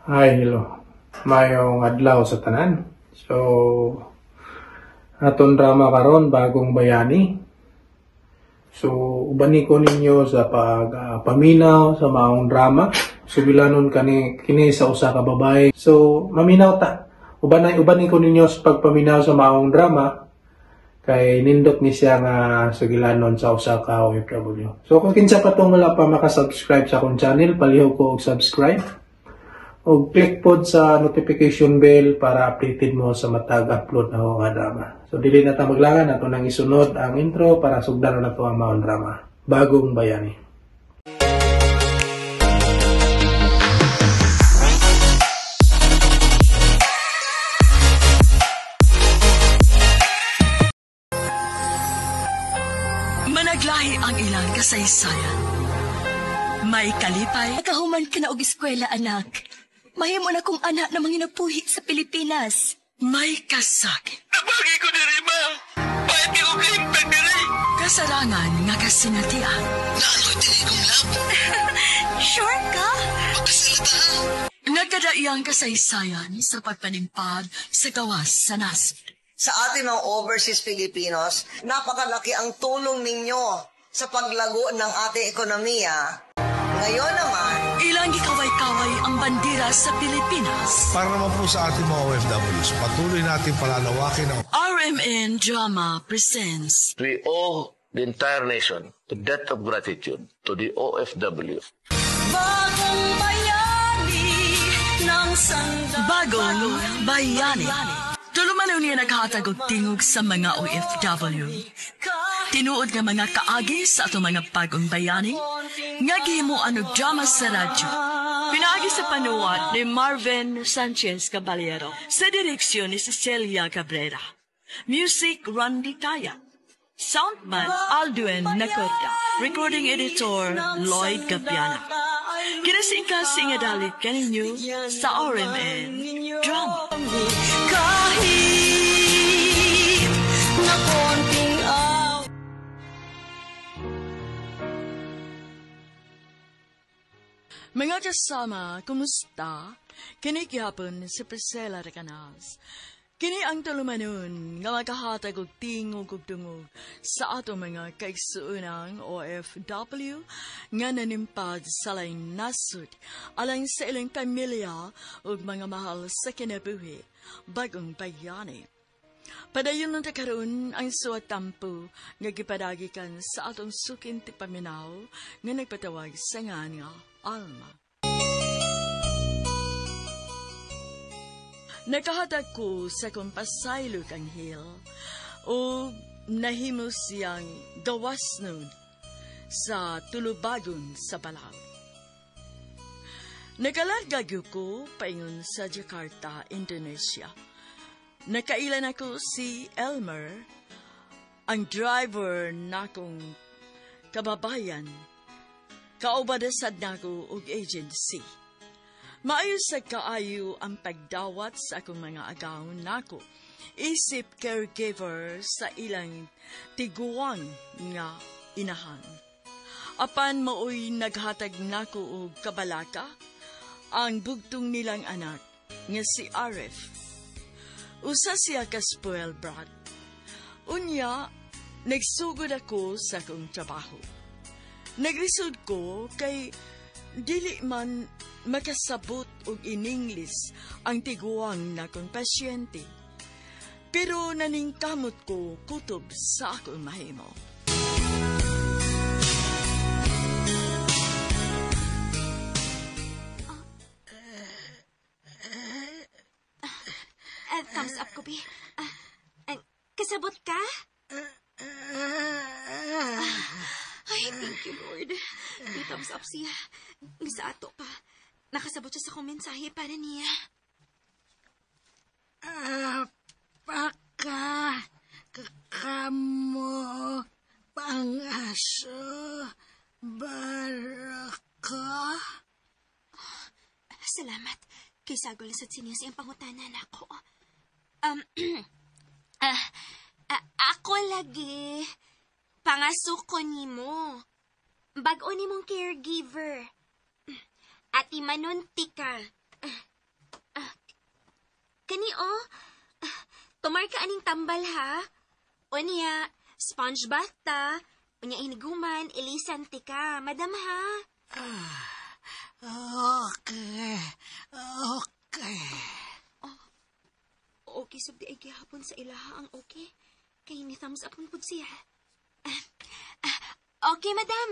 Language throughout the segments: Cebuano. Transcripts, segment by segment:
Hi, hello. Mayong adlaw sa tanan. So, aton drama karon, Bagong Bayani. So, ubani ko ninyo sa pag paminaw sa maong drama. Sugilanon kani kini sa usa ka babae. So, maminaw ta. Ubani ko ninyo sa pagpaminaw sa maong drama kay nindot ni siya nga sugilanon sa usa ka OFW. So, kung kinsa pa tong wala pa makasubscribe sa akong channel, palihog ko og subscribe o click pod sa notification bell para updated mo sa matag upload na nga drama. So dili na ta maglangan, ato nang isunod ang intro para sugdan na nato ang maong drama, Bagong Bayani. Managlahi ang ilang kasaysayan. May kalipay. Nakahuman ka na og eskwela, anak. Mahimo na kong anak na manginapuhi sa Pilipinas. May kasakit. Nabagi ko diri, ma. Pahit ko kahimtang diri. Kasarangan nga kasinatian. Naaloy diri kong love. Sure ka? Magkasalata. Nagkadaiyang kasaysayan sa pagpanimpad sa gawas sa nasod. Sa ating mga overseas Filipinos, napakalaki ang tulong ninyo sa paglago ng ating ekonomiya. Ngayon naman, ilang gikaway-kaway ang bandera sa Pilipinas. Para naman po sa ating mga OFWs, patuloy natin palalawakin ang RMN Drama presents We owe the entire nation the debt of gratitude to the OFW. Bagong Bayani ng Sanda. Bagong Bayani. Tulumanon niya naghatag og tingog sa mga OFW. Tinuod nga mga kaagi sa atong mga bagong bayani nga gihimuan og drama sa radyo. Pinaagi sa panuwat ni Marvin Sanchez Caballero sa direksyon ni Cecilia Cabrera. Music Randy Taya. Soundman Aldwin Nacorda. Recording editor Lloyd Gapiana. Kinasingkasing dalit kaninyo sa RMN Drama. Kahit na konting aw. Mga kasama, kumusta? Kini gihapon si Priscilla Recanas. Kini ang tulumanon nga makahatag og tingog ug dungog sa ato mga kaigsuonang OFW nga nanimpad sa laing nasod alang sa ilang pamilya ug mga mahal sa kinabuhi, bagong bayani. Padayon nung karon ang suwat tampo nga gipadagikan sa atong sukin ti paminaw nga nagpatawag sa nga Alma. Nakahatag ko sa kong pasaylo kang hil o nahimo siyang gawas nun sa tulubagon sa Balaw. Nakalarga ko paingon sa Jakarta, Indonesia. Nakailan ako si Elmer, ang driver nakong kababayan. Kaubadasad nako og agency. Maayo sa kaayo ang pagdawat sa akong mga agaw nako. Isip caregiver sa ilang tiguang nga inahan. Apan maoy naghatag nako og kabalaka ang bugtong nilang anak nga si Arif. Usa siya ka spoil brat. Unya, nagsugod ako sa akong trabaho. Naglisod ko kay dili man makasabot og in-English ang tiguang nakong pasyente. Pero naningkamot ko kutob sa akong mahimo. Thumbs up ko, Bi. Kasabot ka? Ay, thank you, Lord. May thumbs up siya. Sa ato pa. Nakasabot siya sa akong mensahe para niya. Paka, kakamo, pangaso, baraka. Salamat. Kay sagol sa siniya sa iyang pangutanan ako. Ako lagi. Pangasuko nimo. Bag-o nimong caregiver. Ati manunti ka. oh. Tumar ka aning tambal, ha? Unya, sponge bath ta. Unya, iniguman, ilisan ti ka. Madam, ha? Okay. Okay. Oh, okay, subdi ay gihapon sa ilaha ang okay. Kay ni thumbs up pud siya. Okay, madam.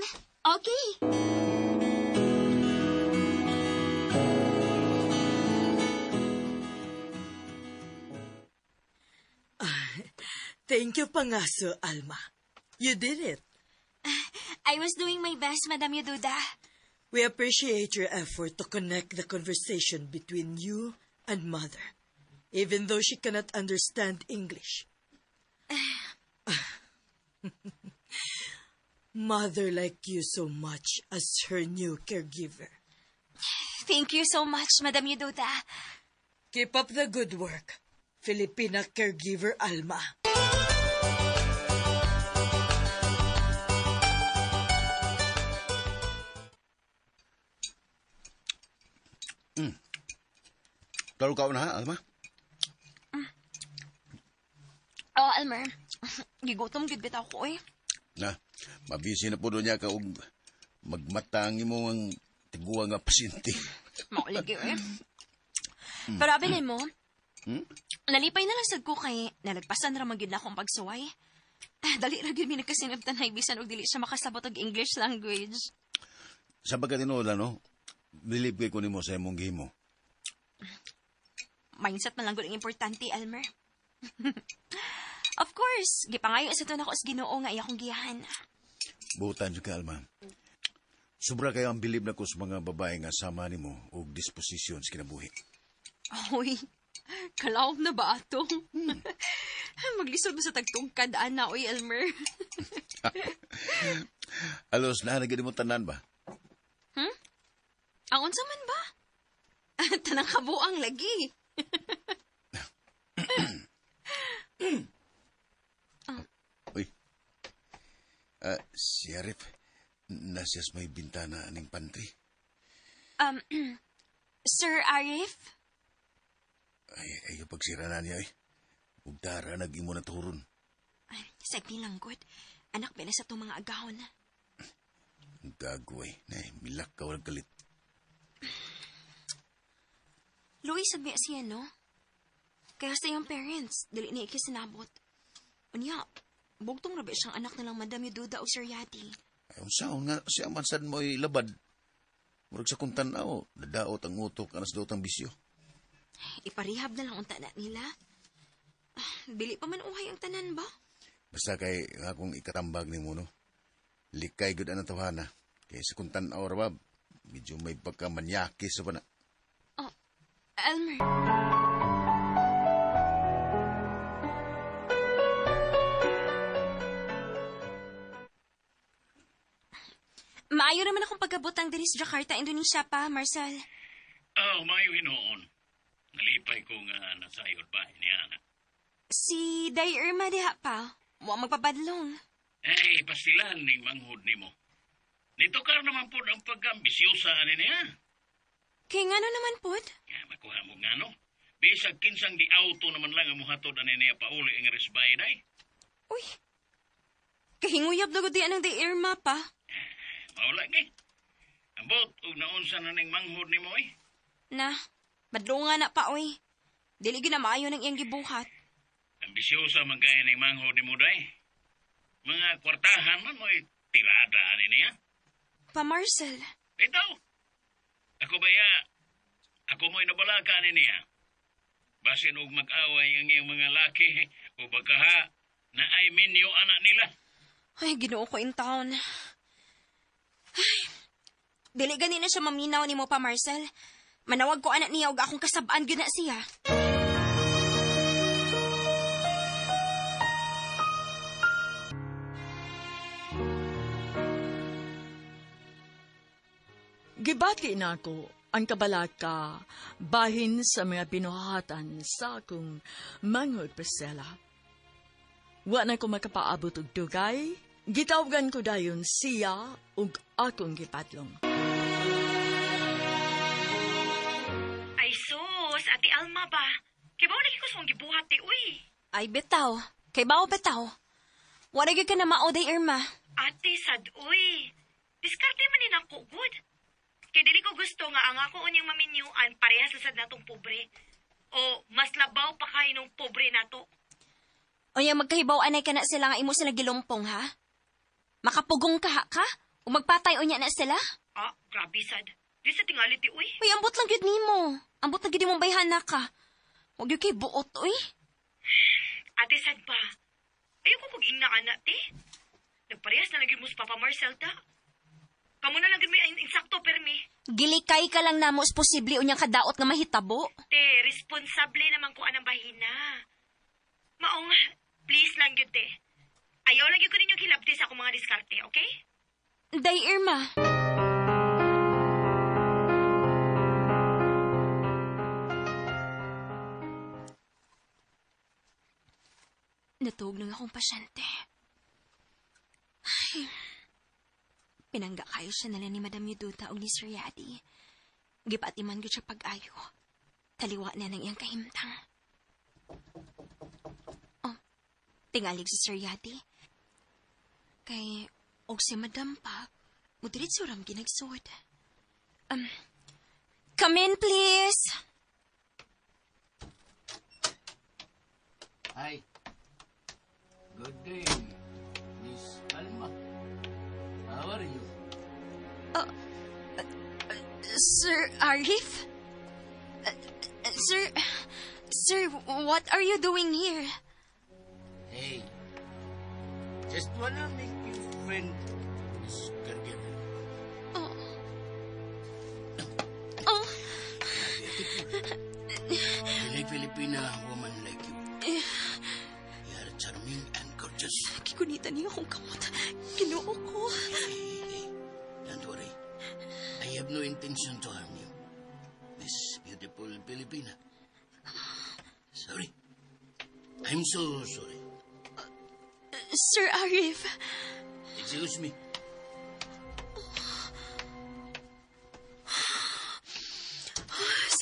Okay. Thank you, Pangaso, Alma. You did it. I was doing my best, Madam Yududa. We appreciate your effort to connect the conversation between you and Mother, even though she cannot understand English. Mother liked you so much as her new caregiver. Thank you so much, Madam Yududa. Keep up the good work, Filipina caregiver Alma. Klaro ka na, ha, Alma? Oh, Almer. Gigutom gud bitaw ko, eh. Na, mabisi na po doon niya ka og magmatang imo ang tiguang nga pasyente. Mauligi, eh. Pero abilin mo, nalipay na lang sad ko kay nalagpasan ra man gyud na akong pagsuway. Dali ra gyud mi nagkasinabtan hay bisan og dili siya makasabot og English language. Sa pagkatinuod, no? Bilib kay ko nimo sa imong gihimo. Mindset man lang gud ang importante, Elmer. Of course, gipangayo sa to nako sa Ginoo nga iya akong giyahan. Butan jud ka, Alma. Sobra kayo ang bilib nako sa mga babae nga sama nimo og disposisyon sa kinabuhi. Oy, kalawom na ba ato? Maglisod mo sa tagtungkad, ana, oy, Elmer. Alos, na gid mo tanan ba? Ang unsa man ba? Tanang kabuang lagi. Uy. Si Arif, nasiyas may bintana aning pantry. Sir Arif? Ay, ayaw pagsira na niya, eh. Ugdara, nag-imo na turon. Ay, sagdi lang, good. Anak, ba na sa itong mga agahon? Gago, eh. Nay, milak ka, walang galit. Luis, sabi siya, no? Kaya sa iyong parents, dili niya ikisinabot. Unya, bugtong rabi siyang anak na lang Madam Yududa o Sir Yati. Ay, unsaon nga, siya man sad mo'y labad. Murag sa kung tanaw, nadaot ang utok, anas daot ang bisyo. Iparehab na lang unta na nila. Dili pa man uhay ang tanan ba? Basta kay akong ikatambag ni mo, no? Likay gud ang tawhana. Kay sa kung tanaw, rabab, medyo may pagkamanyaki sa pana. Oh, Elmer. Maayo naman akong pagkabutang diri sa Jakarta, Indonesia pa, Marcel. Oh, maayo hinoon. Nalipay ko nga nasayod ba ni Ana. Si Day Irma diha pa. Wa magpabadlong. Eh, pastilan ning manghud nimo. Nitokar naman po ang pagkambisyosa ani niya. Kay ngano naman pod? Ya, makuha mo ngano. Bisag kinsang di auto naman lang ang muhatod ani niya pauli ang resbay day. Uy. Kahinguyab na gud di anang Day Irma pa. Mao lagi. Ambot og naunsa na ning manghud nimo eh. Na, madlunga na pa oy. Dili gyud na maayo nang iyang gibuhat. Ambisyosa man kay ning manghud nimo day. Mga kwartahan man mo'y tirada ani niya. Pa Marcel. Ito. Ako ba ya? Ako mo'y nabalaka ani niya. Basin og mag-away ang iyang mga laki o baka ha, na ay minyo anak nila. Ay, Ginoo ko in town. Ay, dili gani na siya maminaw nimo pa, Marcel. Manawag ko anak niya og akong kasabaan gyud na siya. Gibati na ako ang kabalaka bahin sa mga binuhatan sa akong manghud Priscilla. Wa na ko makapaabot og dugay, gitawagan ko dayon siya ug akong gipadlong. Ay sus, Ate Alma ba? Kay bao lagi ko sa akong gibuhat, te, uy. Ay, bitaw. Kay bao bitaw. Wala gyud ka na mao day, Irma. Ate, sad, uy. Diskarte man ni nako, good. Kay dili ko gusto nga ang ako unyang maminyuan parehas sa sad natong pobre. O mas labaw pa kay nung pobre nato. Unya magkahibaw anay ka na sila nga imo sila gilumpong, ha? Makapugong ka, ha, ka? O magpatay unya na sila? Ah, grabe sad. Di sa tingali ti, uy. Uy, ambot lang gyud nimo. Ambot lang gyud imong bayhana ka. Wag gyud kay buot, uy. Ate, sad pa. Ayoko kog ingna ana, te. Nagparehas na lang gyud mo sa Papa Marcel ta. Kamo na lang gyud may insakto permi. Gilikay ka lang namo is posible unyang kadaot nga mahitabo. Te, responsable naman ko anang bahina. Maong, please lang gyud, te. Ayaw lang gyud ko ninyong hilabti sa akong mga diskarte, okay? Day, Irma. Natuog lang akong pasyente. Ay, pinangga kayo siya nila ni Madam Yuduta o ni Sir Yadi. Gipatiman ko siya pag-ayo. Taliwa na ng iyang kahimtang. Oh, tingalig si Sir Yadi. Kay, og si Madam pa, mudiritso ram ginagsuod. Come in, please. Hi. Good day, Miss Alma. How are you? Sir Arif? Sir, what are you doing here? Hey, just wanna make you friend, Miss Caregiver. Oh. Oh. I like Filipina woman like you. You are charming and gorgeous. Kikunita niya akong kamot. Ginoo ko. Hey, hey, don't worry. I have no intention to harm you, Miss Beautiful Filipina. Sorry. I'm so sorry. Sir Arif. Excuse me.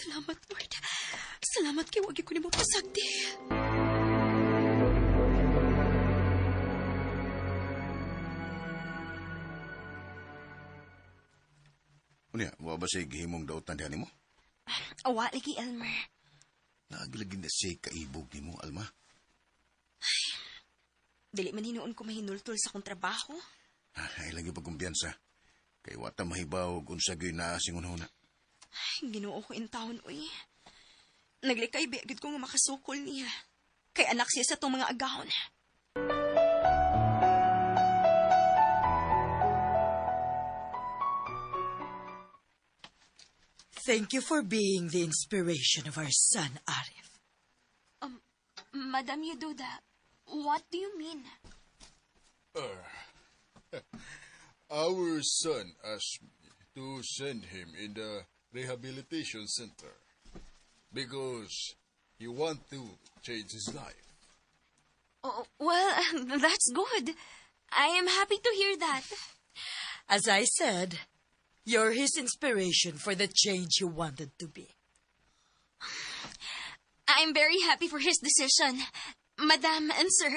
Salamat, Lord. Salamat kay wagi ko nimo pasagdi. Unya, wa ba siya gihimong dautan diha nimo? Awa lagi, Elmer. Naagilagin na siya kaibog nimo, Alma. Ay, dili man hinuon ko mahinultul sa akong trabaho. Ay, lagi pagkumpiyansa. Kay wata mahibaw kung sa gyud naa singunhuna. Ay, Ginoo ko in town, uy. Naglikay, biagid ko nga makasukol niya. Kay anak siya sa itong mga agahon. Thank you for being the inspiration of our son, Arif. Madam Yududa, what do you mean? Our son asked me to send him in the rehabilitation center because he want to change his life. Oh, well, that's good. I am happy to hear that. As I said, you're his inspiration for the change he wanted to be. I'm very happy for his decision, Madam and Sir.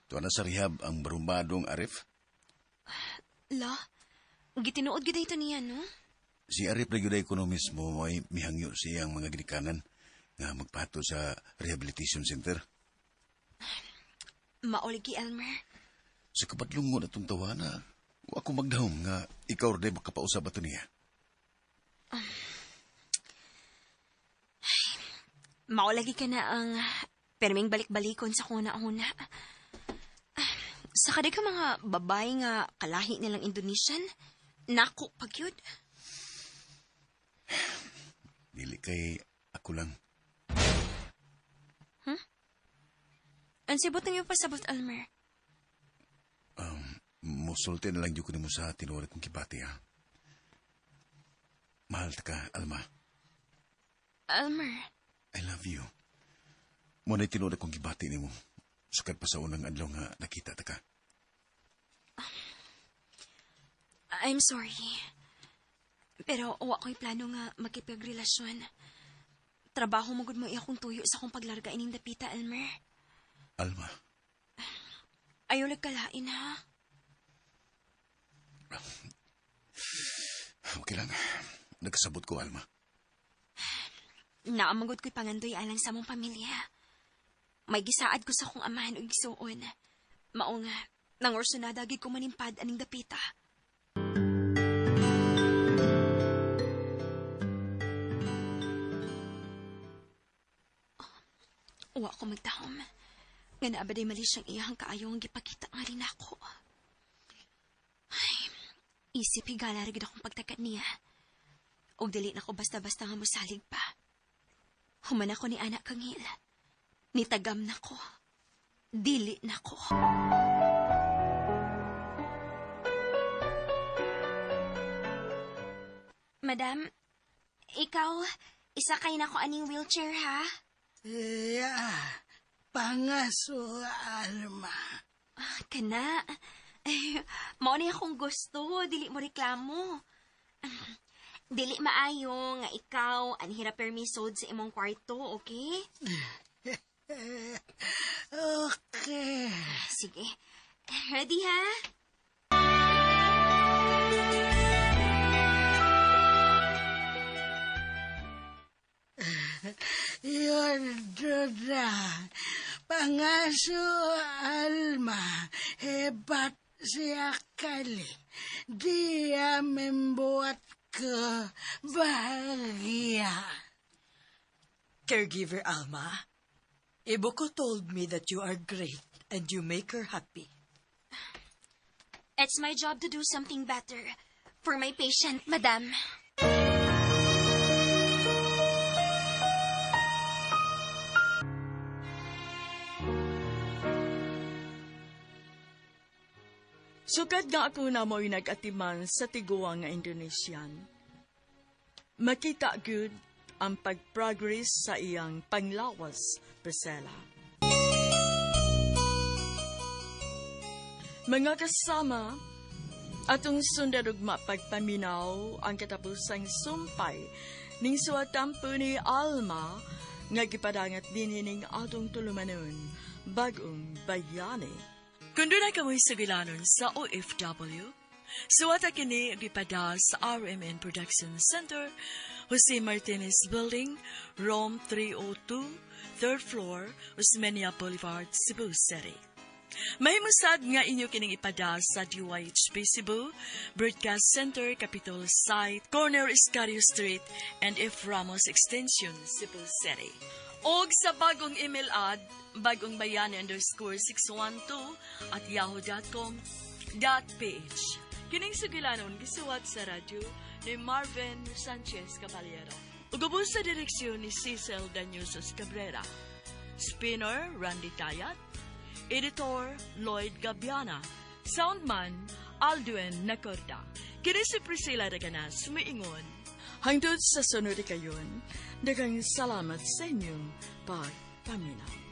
Tuwa na sa rehab ang barumbadong Arif? La, gitinuod gid ito niya, no? Si Arif na gyud ay kuno mismo ay mihangyo siyang mga ginikanan nga magpato sa rehabilitation center. Mauligi, Elmer. Sa kapadlungon atong tawana, wa ko magdahom nga ikaw rin makapausap ato niya. Maulagi ka na ang perming balik-balikon sa kuna-una. Sa kaday ka mga babae nga kalahi nilang Indonesian, nako pagyud. Dili kay ako lang. Huh? Ang sibot ng iyong pasabot, Elmer. Musulti na lang yun ko nimo sa tinuod kong kibati, ha? Mahal ta ka, Alma. Elmer. I love you. Mo na'y tinuod akong gibati nimo. Sukad pa sa unang adlaw nga nakita ta ka. I'm sorry. Pero wa ko'y plano nga makipagrelasyon. Trabaho mo gud mo akong tuyo sa akong paglarga ining dapita, Elmer. Alma. Ayaw lagkalain, ha? Okay lang. Nagkasabot ko, Alma. Naamagod ko'y pangandoy alang sa mong pamilya. May gisaad ko sa akong amahan o igsuon. Mao nga, nangorsunada gid ko manimpad aning dapita. Wa ko magtahom. Nga naabaday mali siyang iyahang kaayo ang gipakita nga rin ako. Ay, isip higala rin akong pagtakat niya. Og dili na ko basta-basta nga mosalig pa. Human ako ni Anak Kangil. Nitagam na ko. Dili na ko. Madam, ikaw, isakay na ko aning wheelchair, ha? Yeah, pangaso, Alma. Ah, kana. Ay, mao ni akong gusto, dili mo reklamo. Dili maayo nga ikaw ang hirap permisod sa imong kwarto, okay? Okay. Sige. Ready, ha? Yordoda, pangaso Alma, hebat siya kali. Dia membuat kebahagia. Caregiver Alma, Ibuko told me that you are great and you make her happy. It's my job to do something better for my patient, madam. Sukad nga ako na mo'y nag-atiman sa tiguang nga Indonesian. Makita gud ang pag-progress sa iyang panglawas, Priscilla. Mga kasama, atong sundarugma pagpaminaw ang katapusang sumpay ning suwatampo ni Alma nga gipadangat dinhi ning atong tulumanon, Bagong Bayani. Kung doon ay kamoy sugilanon sa OFW, suwata kini gipada sa RMN Production Center, Jose Martinez Building, Room 302, 3rd floor, Osmeña Boulevard, Cebu City. Mahimusad nga inyo kining ipada sa DYHP Cebu, Broadcast Center, Capitol Site, Corner Escario Street, and F. Ramos Extension, Cebu City. Og sa bagong email ad, bagongbayani_612@yahoo.com.ph. Kining sugilanon gisuwat sa radyo ni Marvin Sanchez Caballero. Ug ubos sa direksyon ni Cecil Daniusos Cabrera. Spinner, Randy Tayat. Editor, Lloyd Gabiana. Soundman, Aldwin Nacorda. Kini si Priscilla Reganas, miingon. Hangtod sa sunod kayon, daghang salamat sa inyong pagpaminaw.